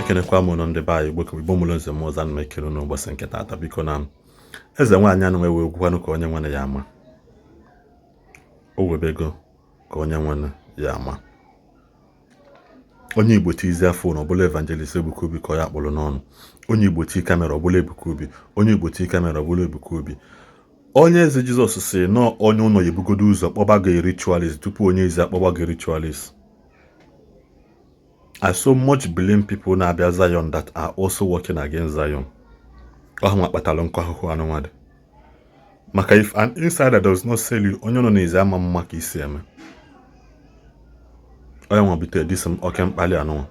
ekenekwa m nọ ndị be anyị Igbo mụrụ nze m ọzọ na ekele n'ụbọchị nke taata biko na eze nwaanyị anụ wee gwukwanụ ka onye nwere ya ama o webego ka onye nwere ya ama onye Igbo tizi afọ na ọbụla Evangelist Ebuka Obi ka ya kpọrọ n'ọnụ onye Igbo ti kamera ọbụla Ebuka Obi onye Igbo ti kamera ọbụla Ebuka Obi onye eze Jizọs si nọ onye ụlọ ya ebugodo ụzọ kpọba gị ritualist tupu onye eze akpọba gị ritualist. I so much blame people na abia Zion that are also working against Zion. Maka if an insider does not sell you, onye no neze ama maka isi eme. Onye nwa bite disem oke mkpali anụ.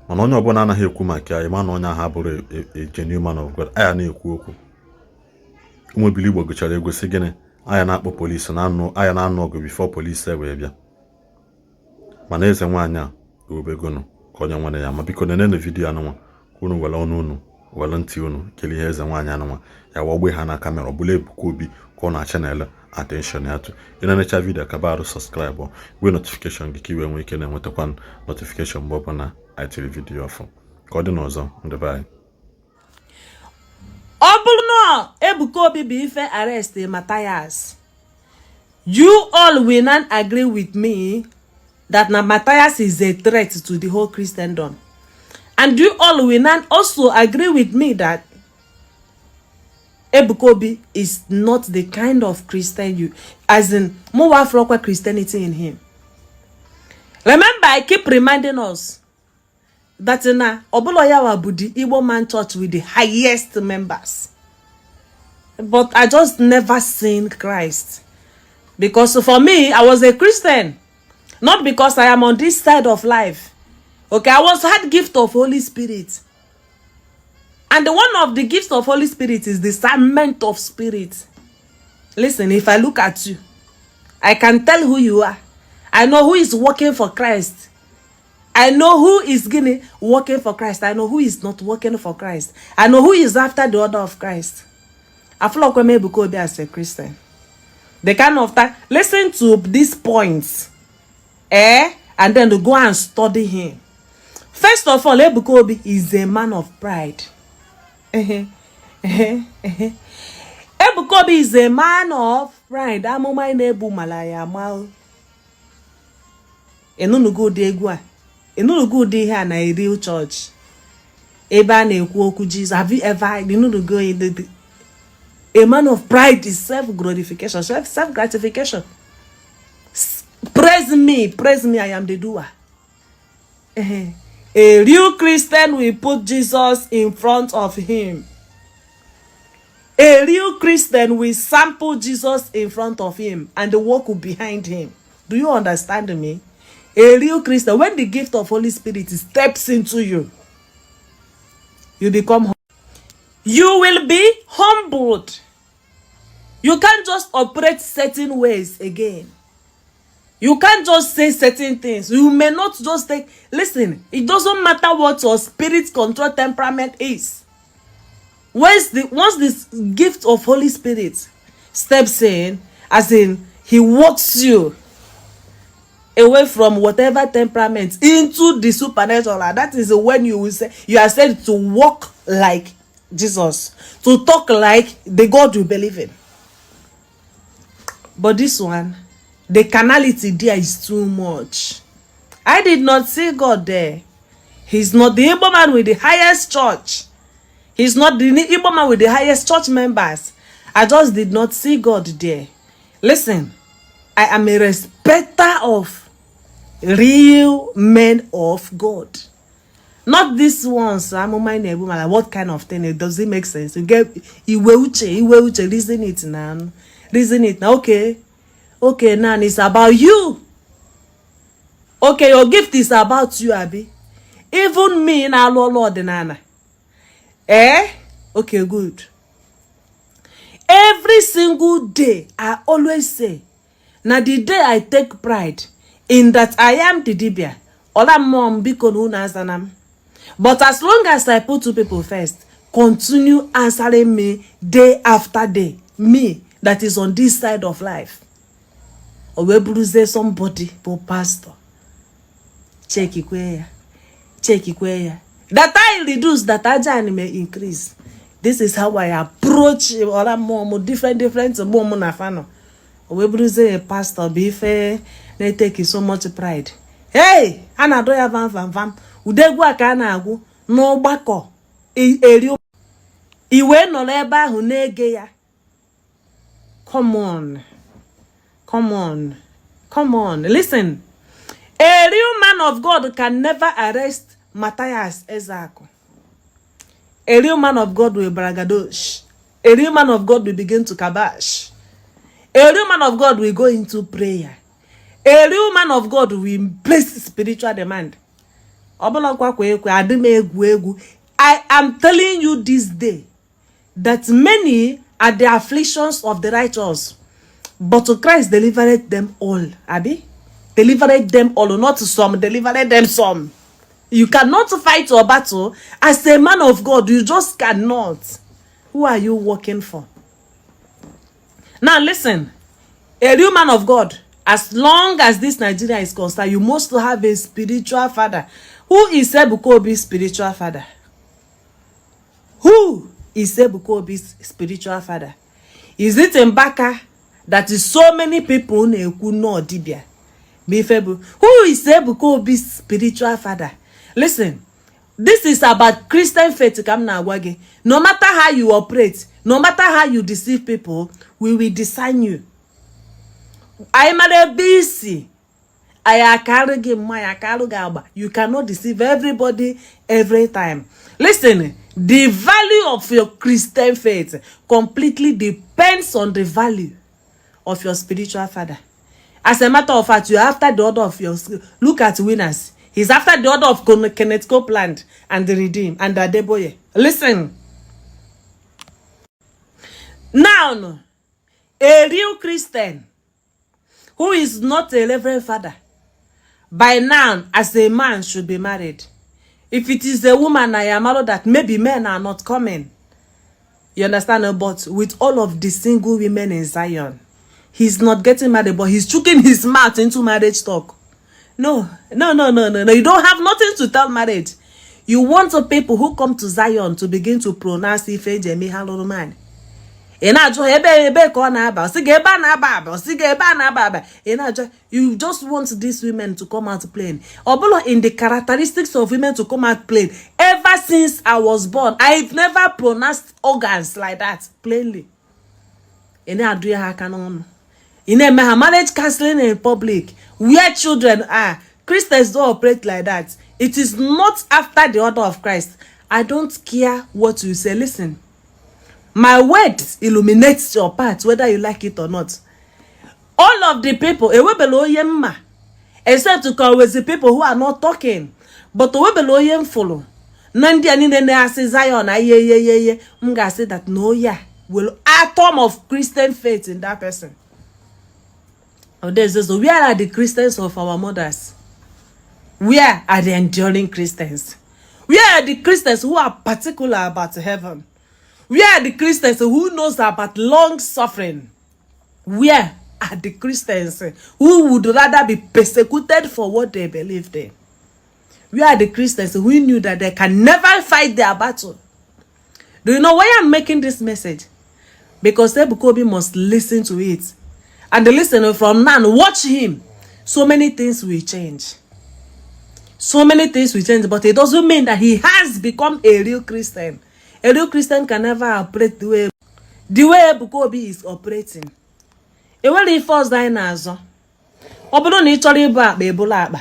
Mana onye ọbụla anaghị ekwu maka ya, ma na onye ahụ bụrụ a genuine man of God. Aya na-ekwu okwu. Ụmụ Ibili Igbo gụchara egosi gịnị? Aya na-akpọ polisi na anụ, aya na-anụ ọgụ before polisi wee bịa. Mana eze nwaanyị a obegonu ka onye nwere ya ma biko nene video anụnwa unu wele ọnụ unu wele ntị unu kele ihe eze nwaanyị anụnwa ya wọgbe ha na kamera ọbụla Ebuka Obi ka ọ na channel attention ya tụ ịna-enecha video ka barụ subscribe we notification gị ka iwe nwee ike na-enwetakwa notification mgbe ọbụla anyị tiri video ọfụ ka ọ dị n'ọzọ ndị be anyị. Ọ bụrụ na Ebuka Obi bụ ife arrest Matthias, you all will not agree with me that now Matthias is a threat to the whole Christendom. And you all will not also agree with me that Ebuka Obi is not the kind of Christian you, as in more Afro Christianity in him. Remember, I keep reminding us that in Oboloyawa Budi Igbo Man Church with the highest members. But I just never seen Christ. Because for me, I was a Christian. Not because I am on this side of life. Okay, I was had gift of Holy Spirit. And one of the gifts of Holy Spirit is discernment of spirit. Listen, if I look at you, I can tell who you are. I know who is working for Christ. I know who is working for Christ. I know who is not working for Christ. I know who is after the order of Christ. I feel like Ebuka Obi as a Christian. The kind of time, listen to these points. And then to go and study him. First of all, Ebuka Obi is a man of pride. Ebuka Obi is a man of pride. Amoma inebu malaya mal. Enunu go de egwa. Enunu go de here na a real church. Eba na ekwu okwu Jesus. Have you ever enunu go in the a man of pride is self-gratification, self-gratification. Praise me, I am the doer. A real Christian will put Jesus in front of him. A real Christian will sample Jesus in front of him and the work will behind him. Do you understand me? A real Christian, when the gift of Holy Spirit steps into you, you become humble. You will be humbled. You can't just operate certain ways again. You can't just say certain things. You may not just take... Listen, it doesn't matter what your spirit control temperament is. Once this gift of Holy Spirit steps in, as in, he walks you away from whatever temperament into the supernatural. That is when you will say, you are said to walk like Jesus. To talk like the God you believe in. But this one... the carnality there is too much. I did not see God there. He's not the Igbo man with the highest church. He's not the Igbo man with the highest church members. I just did not see God there. Listen, I am a respecter of real men of God. Not this ones. What kind of thing? Does it make sense? You get Iweuche, reason it now. Reason it now. Okay. Okay, now it's about you. Okay, your gift is about you, Abi. Even me, na Lord, Nana. Okay, good. Every single day, I always say, now the day I take pride in that I am the Dibia, Ola mom biko unazanam. But as long as I put two people first, continue answering me day after day. Me, that is on this side of life. Or we bruise somebody, for pastor. Check it where. check ikwe. That I reduce, that aja may increase. This is how I approach other more different more na fano. We bruise a pastor bife they take so much pride. Hey, ana do ya vam. Udegwu aka na agwu no gbako. Eri iwe no ebe ahụ na-ege ya. Come on. Listen. A real man of God can never arrest Matthias Ezeaku. A real man of God will bragadosh. A real man of God will begin to kabash. A real man of God will go into prayer. A real man of God will place spiritual demand. I am telling you this day that many are the afflictions of the righteous, but Christ delivered them all. Abi? Delivered them all, not some, delivered them some. You cannot fight your battle as a man of God. You just cannot. Who are you working for? Now listen, a real man of God, as long as this Nigeria is concerned, you must have a spiritual father. Who is Ebuka Obi's spiritual father? Who is Ebuka Obi's spiritual father? Is it Mbaka that is so many people who know Dibia? Who is Ebuka Obi's spiritual father? Listen, this is about Christian faith. No matter how you operate, no matter how you deceive people, we will design you. I am a busy. You cannot deceive everybody every time. Listen, the value of your Christian faith completely depends on the value of your spiritual father. As a matter of fact, you're after the order of your... Look at winners. He's after the order of Kenneth Copeland and the Redeemed and the Adeboye. Listen. Now, a real Christian who is not a reverend father, by now, as a man, should be married. If it is a woman, I am allowed that maybe men are not coming. You understand? But with all of the single women in Zion, he's not getting married, but he's choking his mouth into marriage talk. No. You don't have nothing to tell marriage. You want the people who come to Zion to begin to pronounce Ife Jemi Hallow man. You just want these women to come out plain. In the characteristics of women to come out plain, ever since I was born, I've never pronounced organs like that plainly. In marriage counseling in public, where children are, Christians don't operate like that. It is not after the order of Christ. I don't care what you say. Listen. My words illuminates your path, whether you like it or not. All of the people, except to come with the people who are not talking, but follow. Nandi and Zion, Mga say that no, will atom of Christian faith in that person. Where are the Christians of our mothers? Where are the enduring Christians? Where are the Christians who are particular about heaven? Where are the Christians who knows about long suffering? Where are the Christians who would rather be persecuted for what they believed in? Where are the Christians who knew that they can never fight their battle? Do you know why I'm making this message? Because Ebuka Obi must listen to it. And the listener from now, watch him. So many things will change. So many things will change, but it doesn't mean that he has become a real Christian. A real Christian can never operate the way Ebuka Obi is operating. E nwere ife ọzọ anyị na-azọ. Ọ bụrụ na ị chọrọ ibu akpa ebulu akpa.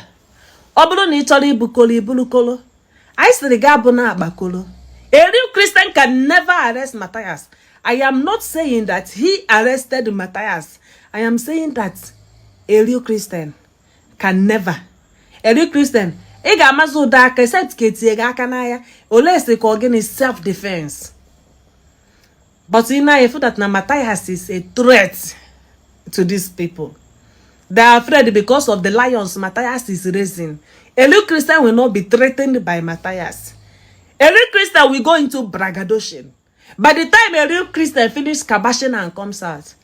Ọ bụrụ na ị chọrọ ibu kolo ibulu kolo. Anyị sịrị ga abụ na akpa kolo. A real Christian can never arrest Matthias. I am not saying that he arrested Matthias. I am saying that a real Christian can never. A real Christian, ị ga-amazụ ụda aka except ka etinye gị aka n'anya. Olesi ka ọ is self-defense. But you know, I feel that now Matthias is a threat to these people. They are afraid because of the lions Matthias is raising. A real Christian will not be threatened by Matthias. A real Christian will go into braggadocian. By the time a real Christian finishes kabashing and comes out,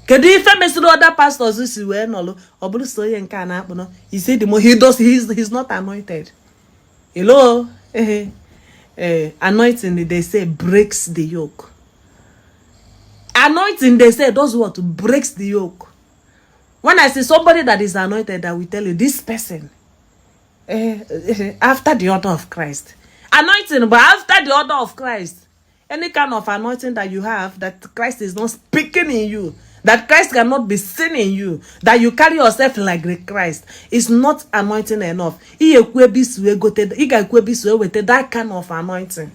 Kedu ife mesịrị other pastors si wee nọlụ ọ bụrụ so onye nke a na-akpụ no he said he's not anointed. Hello. Anointing they say breaks the yoke. Anointing they say does what? Breaks the yoke. When I see somebody that is anointed, I will tell you this person after the order of Christ. Anointing, but after the order of Christ, any kind of anointing that you have that Christ is not speaking in you, that Christ cannot be seen in you, that you carry yourself like the Christ, is not anointing enough. That kind of anointing.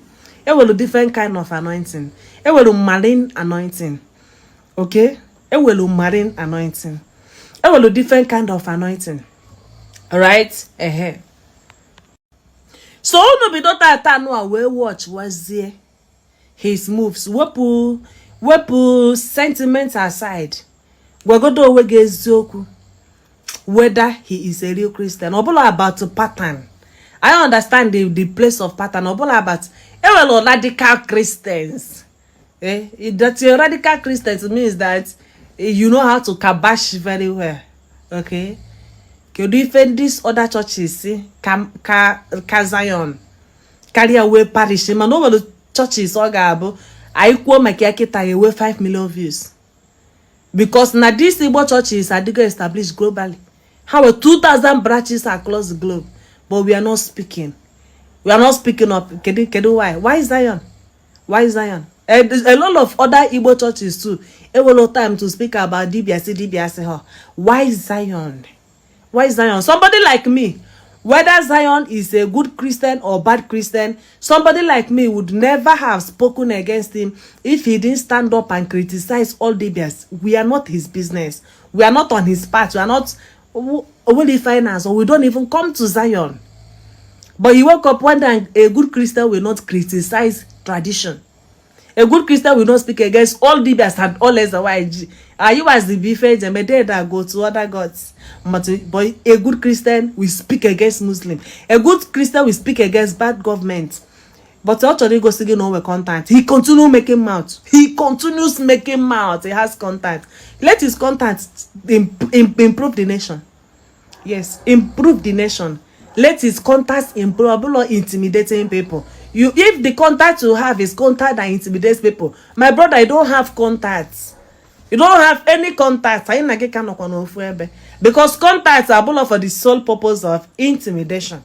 It will different kind of anointing. It will marine anointing. Okay? It will marine anointing. It will different kind of anointing. Alright? So no be dota tanwa we watch was there his moves. Wepu sentiments aside. We're going to Ezeaku whether he is a real Christian. Obola about the pattern. I understand the place of pattern. Obola about radical Christians. That your radical Christians means that you know how to kabash very well. Okay? Can you defend these other churches? See? Zion. Carry away parish. Man, no the churches all gabo. I quote my kita away 5 million views. Because now these Igbo churches are established globally. How 2,000 branches across the globe. But we are not speaking. We are not speaking up. Why? Why Zion? Why Zion? A lot of other Igbo churches too. It will have time to speak about DBS. Why Zion? Why Zion? Somebody like me, whether Zion is a good Christian or bad Christian, somebody like me would never have spoken against him if he didn't stand up and criticize all DBS. We are not his business. We are not on his path. We are not only finance, or we don't even come to Zion. But he woke up one day, a good Christian will not criticize tradition. A good Christian will not speak against all DBS and all Yg. Are you as the buffet that go to other gods? But a good Christian will speak against Muslim. A good Christian will speak against bad government. But actually go singing over content. He continues making mouth. He continues making mouth. He has content. Let his content improve the nation. Yes, improve the nation. Let his contact improve or intimidating people. If the contact you have is contact that intimidates people, my brother, I don't have contacts. You don't have any contacts. Because contacts are for the sole purpose of intimidation.